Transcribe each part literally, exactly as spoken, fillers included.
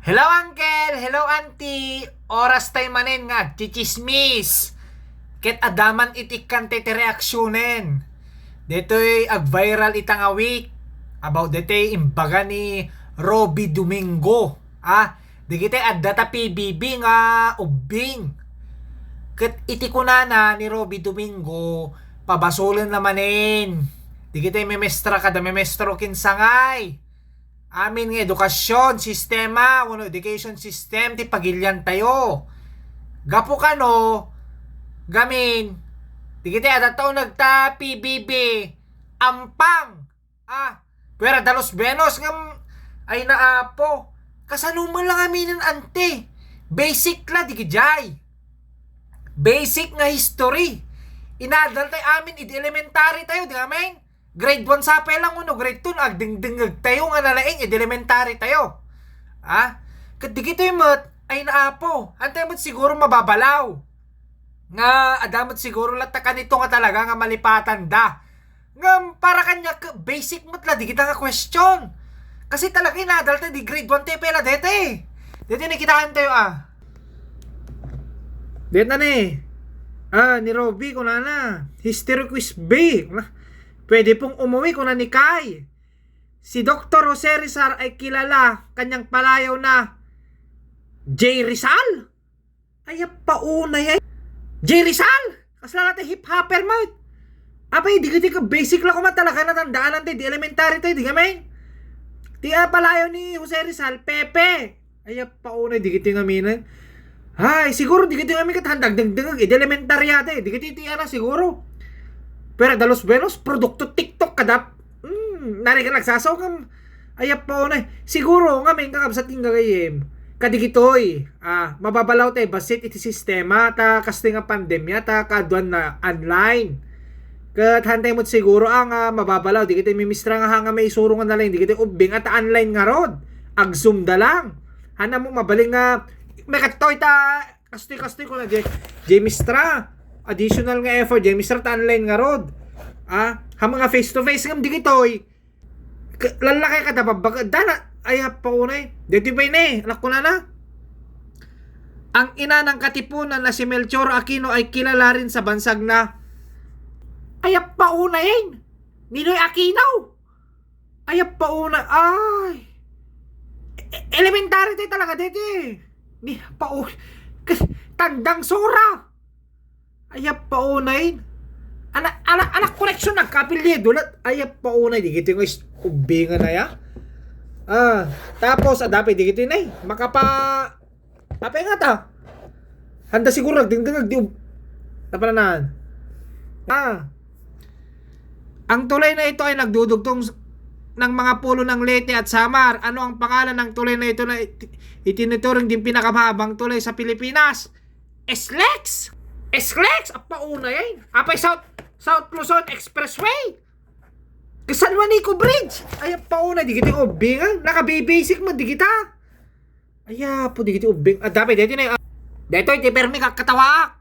Hello, Uncle! Hello, Auntie! Oras tayo manen nga agchichismis. Ket adda man iti ikkante ti reaksionen. Detoy ag-viral ita nga week about detoy imbaga ni Robby Domingo. Ah, dagiti adda ta P B B nga ubbing. Ket iti kunana ni Robby Domingo, pabasolen na manen. Dagiti memestra kada memestro ken sangay. Amin nga edukasyon, sistema, wenno education system ti pagilian tayo. Gapu kano, gamin, dagiti adda ta uneg ta P B B, ampang. Ah, puera da los buenos ngem, ay na Apo. Kasano man lang aminen ante? Basic la digidiay. Basic nga history. Inadal tayo amin idi elementary tayo, di amin? Grade one sa pa lang wenno grade two, agdengdengeg tayo nga nalaing idi elementary tayo. Ah? Ket digitoy met, ay na Apo. Ante met siguro mababalaw. Nga, adda met siguro latta kanito nga talaga nga malipatan da. Ngem para kaniak, basic met la digita nga question. Kasi talaga inadal tayo, di grade one tayo pela dete. Dete nakitaan tayo, ah. Deta ni, ah, ni Robby, kunana, history quiz B. Pwede pong umuwi, kuna ni Kai. Si Doktor Jose Rizal ay kilala kaniang palayaw na Jay Rizal? Ay, paunay ay. Jay Rizal! Kasla ti hip-hopper met. Apay, di ka, di ka basic la koma talaga natandaan tayo, di elementary tayo, di kami. Ti, ah, palayaw ni Jose Rizal, Pepe. Ay, paunay, di kita ngamin. Ay, siguro di kita ngamin ket handa agdengdengeg, idi elementary yata eh. Di kita ti, ana, siguro. Pero da los buenos, produkto TikTok kada, hmm, narigan nagsasaw kam. Ay, paunay. Siguro, ngamin, kakabsat king gagayem. Kadigitoy, ah, mababalaw tayo, basit iti sistema, ta kastoy nga pandemya, ta kaaduan na online. Ket hantay met siguro, ah, nga mababalaw, di kita mimistra nga ha nga maisuro nga nalaing, di kita ubbing, at online ngarud. Ag-Zoom da lang. Hana mo mabalin nga, may katoy ta, kastoy, kastoy ko na, Jay, Jay Mistra. Additional nga effort, Jay Mistra, ta online ngarud. Ah, ha mga face to face ngam, di kitoy. K-, lalakay ka, da, babbaga, dana, ay, paunay. Dito pa ini, anak ko na na. Ang ina ng Katipunan na si Melchor Aquino ay kilala rin sa bansag na, ay, paunay, Ninoy Aquino. Ay, paunay, ay. E-, elementary tayo talaga, dito eh. Ni, pau-, kas-, tandang sura. Ay, paunay. Ana, ana, anak koleksyon nagkapilye, dulat. Ay, paunay, di kita nga is-, ubingan na ya. Ah, tapos, adapay, di kita na eh. Makapa-, apay nga ta. Handa siguro, nagdingdingag, di ub-, napananan. Ah. Ang tulay na ito ay nagdudugtong s-, ng mga pulo ng Leyte at Samar. Ano ang pangalan ng tulay na ito na it-, itinuturing din pinakamahabang tulay sa Pilipinas? S-Lex! S-Lex! Ang pauna yan. Apay South, South Luzon Expressway. San Juanico Bridge. Ay, ang pauna. Di kita obingan. Naka-basic mo. Di kita. Ay, apo. Di kita ubing. Ah, dapat. Dito na yung, ah, dito, iti permi kakatawa.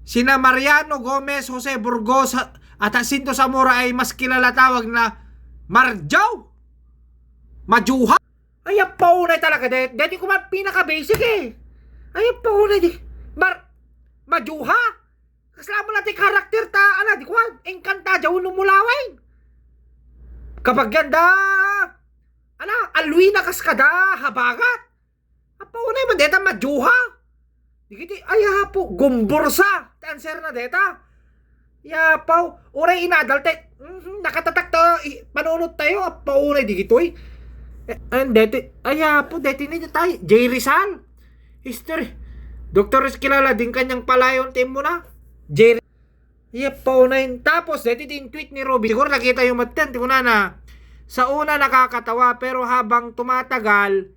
Sina Mariano Gomez, Jose Burgos, at Jacinto Zamora ay mas kilala tawag na Marjaw. Majuha. Ay, ang paunay talaga. De-, deti ko man pinaka-basic eh. Ay, ang paunay di. Mar-, majuha. Kasla mo natin karakter ta, ala, di ko, engkanta, jaw numulawen. Kapag yan da, ala, alwi na kas kada, habagat. Ang paunay man, deta, majuha. Di kiti, ay, apo, gumbursa. Ti answer na deta. Yapaw, uray inadal te. Mhm, nakatatak ta, i-, panunot tayo, ah, paunay di gitoy. Eh, and deti, ay, apo, deti ni tayo, Jay Rizal. History. Doktor Rizal kilala din kanyang palayon, tim mo na. Jay Rizal. Iya, paunay. Tapos, deti din tweet ni Robby. Siguro nakita yung matan, ti kunana. Sa una nakakatawa, pero habang tumatagal,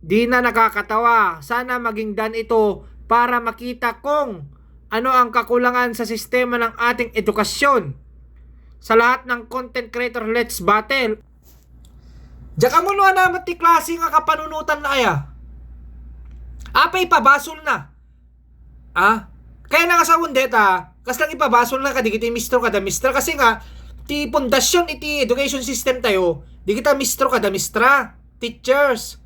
di na nakakatawa. Sana maging daan ito para makita kung ano ang kakulangan sa sistema ng ating edukasyon. Sa lahat ng content creator, let's battle. Diyan ka mo, no, anamat ti klase nga kapanunutan na aya. Apay pabasol na. Ah? Kaya na nga sa undeta, kas lang ipabasol na kadigiti mistro kada mistra. Kasi nga, ti pundasyon iti education system tayo, di kita mistro kada mistra. Teachers.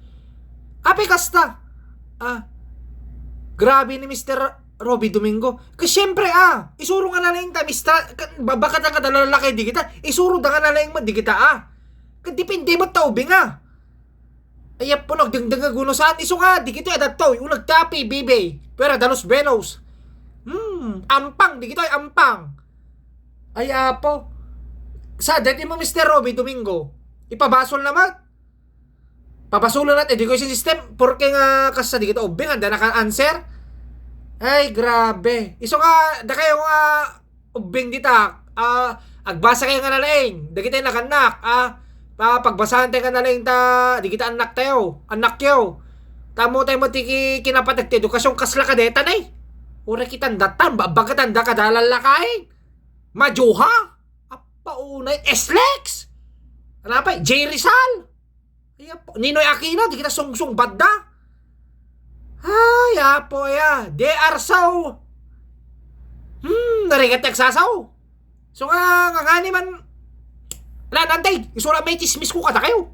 Apay kasta? Ah, grabe ni Mister Roby Domingo. Kasi siyempre, ah, isuro nga nalaing ta, Mister, ka-, babakatan ka da lalaki, di kita. Isuro da nga nalaing mo, di kita, ah. Kadepende mo ta ubing, ah. Ay, apo, nagdengdeng nga guno saan. Isu nga, di kita, adat to, ulag tapi, bibi. Pero dalos belos. Hmm, ampang, di kita, ampang. Ay, apo. Sa, dati mo, Mister Roby Domingo. Ipabasol naman. Pabasolo na ti education system, porke nga kasta di kita ubbing, anda naka-answer. Ay, grabe. Isu nga, dakayo nga ubbing dita, ah, agbasa kayo nga nalaing. Dagiti nagannak, ah, pa-, pagbasahan tayo nga nalaing ta, di kita annak tayo, annak yo. Tamo tayo mo ti ki-, kinapatag ti edukasyon, kasla ka deta, nay. Ura kita datan, ba-, bagat anda ka dalan lakain. Majuha. Apa unay, S-Lex. Ano pa, J Rizal. Ay, apo, Ninoy Aquino, di kita sungsung badda. Ay, apo, ya. They are so, hmm, narigat ti agsasaw. So nga, nga, nga ni man, wala, nantay, isura may chismis ko kada kayo.